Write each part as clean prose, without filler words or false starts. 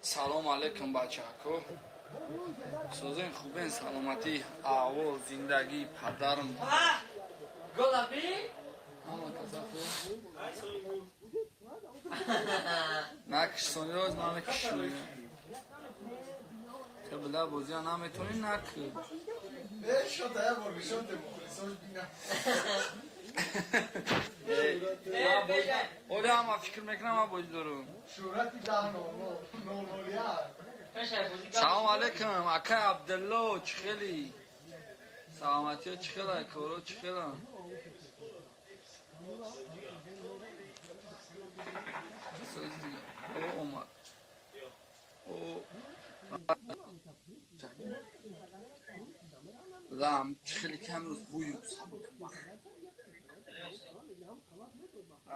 Салом алейкум, бачако. Созен, хубен, саломатӣ, аҳвол, зиндагӣ, падарм? Голаби? Ҳама каса хуб. Накиш, сонироз намекиши. Те била бозия наметонӣ, наки. Шота я бор бишоте мухлисош бина. Оли ҳама фикр мекунам, ман бозӣ дорам. Шӯҳрати даҳ нол нол нол як. Салом алейкум, акай Абдулло, чӣ хели? Саломатиё чӣ хела, коро чӣ хела? О, омад. О, лам, чӣ хели кам рӯз бӯю сабук.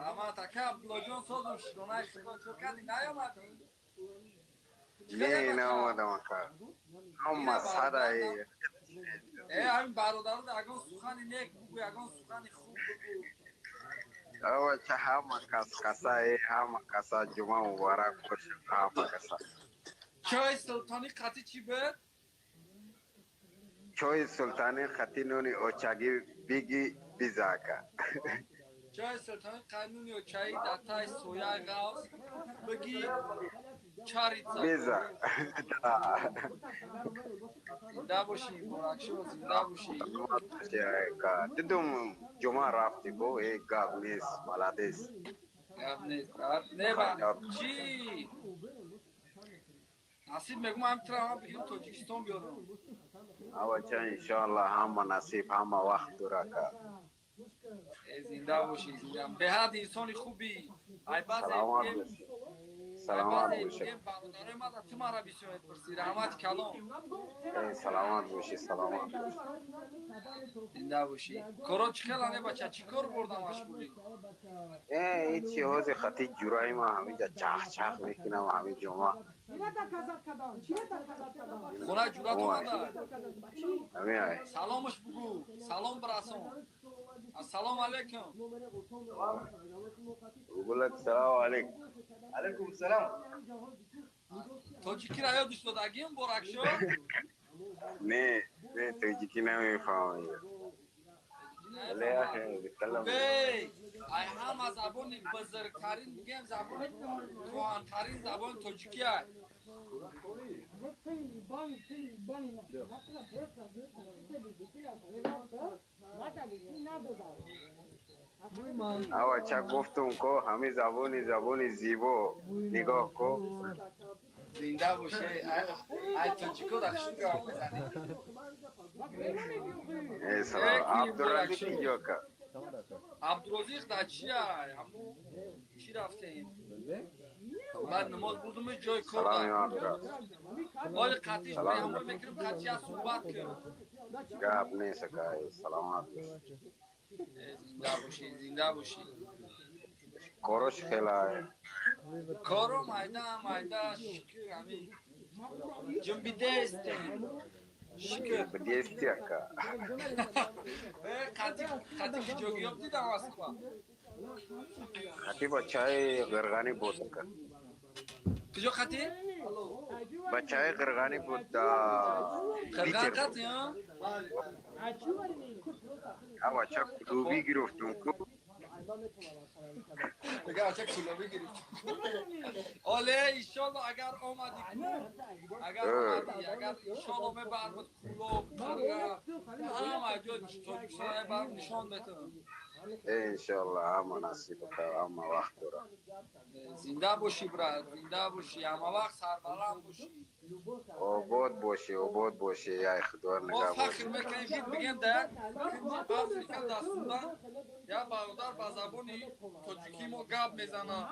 Раҳмат, акай Абдуллоҷон, созум, шукронаи Худо, чӣ кардӣ, наёмадӣ? Не, наомадам, ака. Ҳама садаи. Э, ҳамин бародаро, ягон сухани нек бугӯ, ягон сухани хуб бугӯ. Авача, ҳама кас касаи, ҳама каса ҷума муборак бошад, ҳама каса. Чойи султонӣ қатӣ чӣ буд? Чойи султонӣ хати нони очагӣ биги биза, ака. Чойи султонӣ қати нуни очаӣ дар таи сояи ғавз биги чарица. Биза. Зинда бошӣ, муборакшо, зинда бошӣ. Дидум, ҷума рафти бо, э, гап нест, молодец. Гап нест, брат, не ба чӣ насиб мегум, ҳам тира ҳам бигирим, Тоҷикистон биёрам. Авача, иншоалло, ҳама насиб, ҳама вақт дур, ака. Э, зинда бошӣ, зинда, беҳад инсони хубӣ. Ай баъзе Саломат бошӣ, саломат бошӣ. Бародарои мада ту мара бисёр мепурсӣ, раҳмати калон. Э, саломат бошӣ, саломат бошӣ. Зинда бошӣ. Коро чӣ хела, не бача, чӣ кор бурда машғулӣ? Э, ҳечи, ҳози хати ҷураи ма ҳаминҷа чах-чах мекунам, ҳамин ҷума. Хонаи ҷурат омада? Ҳамин ай. Саломаш бугӯ, салом бирасон, ассалому алайкум. Гулак, салому алейкум. Алейкум салом. Тоҷикиро ёдиш додагим, боракшо? Не, не, тоҷикӣ намефаҳмам. Вале бикалам. Бей, ай ҳама забони бузургтарин, бигем, забони кӯҳантарин забони тоҷикӣ ай. Авача, гуфтум ко, ҳамин забони зебо, нигоҳ ко. Зинда бошӣ, ай тоҷико дар хушук гап мезанӣ. Э, салом, Абдуразиқ инҷо, ака. Абдурозиқ дар чи ай? Ҳаму чӣ рафтем, баъд намоз бурдум, ҷои кор. Саломи Абдураз. Оли қатиш меҳмон мекунем, қатиш я суҳбат кун. Гап нест, ака, саломат бошӣ. Зинда бошӣ, зинда бошӣ. Корош хела? Коро майда майда, шукр, ҳамин ҷунбидестем, шукр. Бидести, ака. Қати қати киҷогиёб дидам Москва. Хати бачаи ғирғанӣ буд, ака. Киҷо қати? Бачаи ғирғанӣ буд. Қирған қати? А бача клубӣ гирифтум ку. Мега, бача кулобӣ гирифт. Оле, иншолло, агар омадӣ ку, агар омадӣ, агар иншолло, мебармад Кулоб, Қирға, ҳама ҷой Тоҷикистон мебарам, нишон метавам. Иншоалло, ҳама насиб, ака, ҳама вақт дора. Зинда бошӣ, брат, зинда бошӣ, ҳама вақт сарбаланд бошӣ. Обод бошӣ, обод бошӣ, яй Худо Мо нигаҳ фахр бошӣ. мекунем, ки бигем, дар як кунҷи Африка, дар Судан, як бародар ба забони тоҷикӣ мо гап мезанад.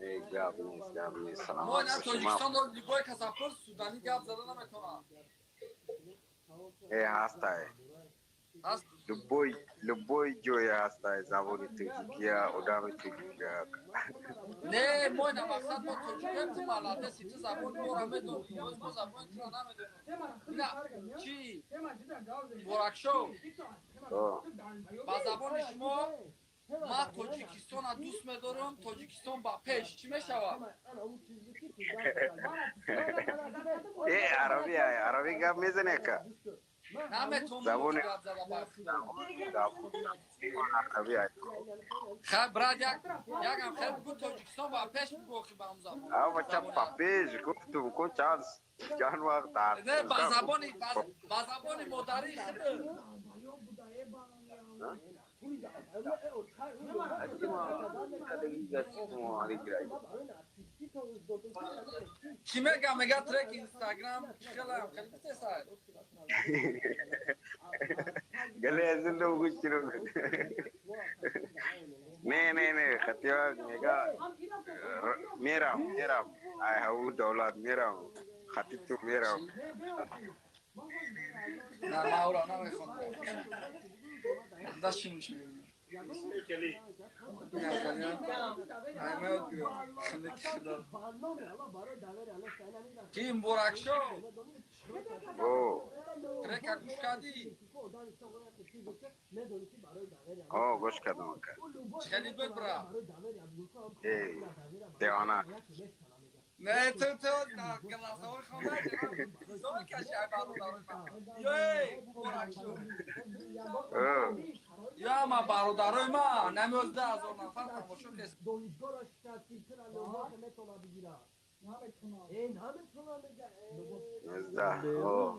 Э, гап нест, гап нест. Мо Саломат ина бошӣ. Тоҷикистон любой каса пурс, суданӣ гап зада наметавонад. Э, ҳастай. Ҳаст. Любой ҷое ҳастай забони тоҷикия, одами тоҷикия. Не, мо ина мақсад, мо тоҷикоем, ту молодец и, ту забони моро медонӣ, мо забони туро намедонем. Ина чӣ, Боракшо, ба забони шумо. Ма Тоҷикистона дӯст медорам, Тоҷикистон ба пеш. Чӣ мешавад? Э, араби, араби гап мезане, ака? Наметонам. Забони гап зада ба араби ай. Хай, брат, як якам хел бигӯ, Тоҷикистон ба пеш бигӯ, охи, ба ҳам забон. А бача, ба пеш гуфтум ку, чанд вақт дар Не, ба забони модарии худ. Чӣ мега? Мега, трек Инстаграм хелам хеле битесай. Гале аз ин гӯш не, не, не, хатива мега, мерам, мерам, ай ҳаву давлат мерам, хати ту мерам. На, маура намехондам. Да шин. Аймед ки Муборакшо. О. Трека гӯш кардӣ? О, гӯш кардам, ака. Хеле буд, бра. Э, девона. Не, ту голосовой хонда каши, ай бародарои ман. Ёй, Муборакшо. О. Ё, ма бародарои ман, нами 10 000 нафар тамошо кест. 19, о.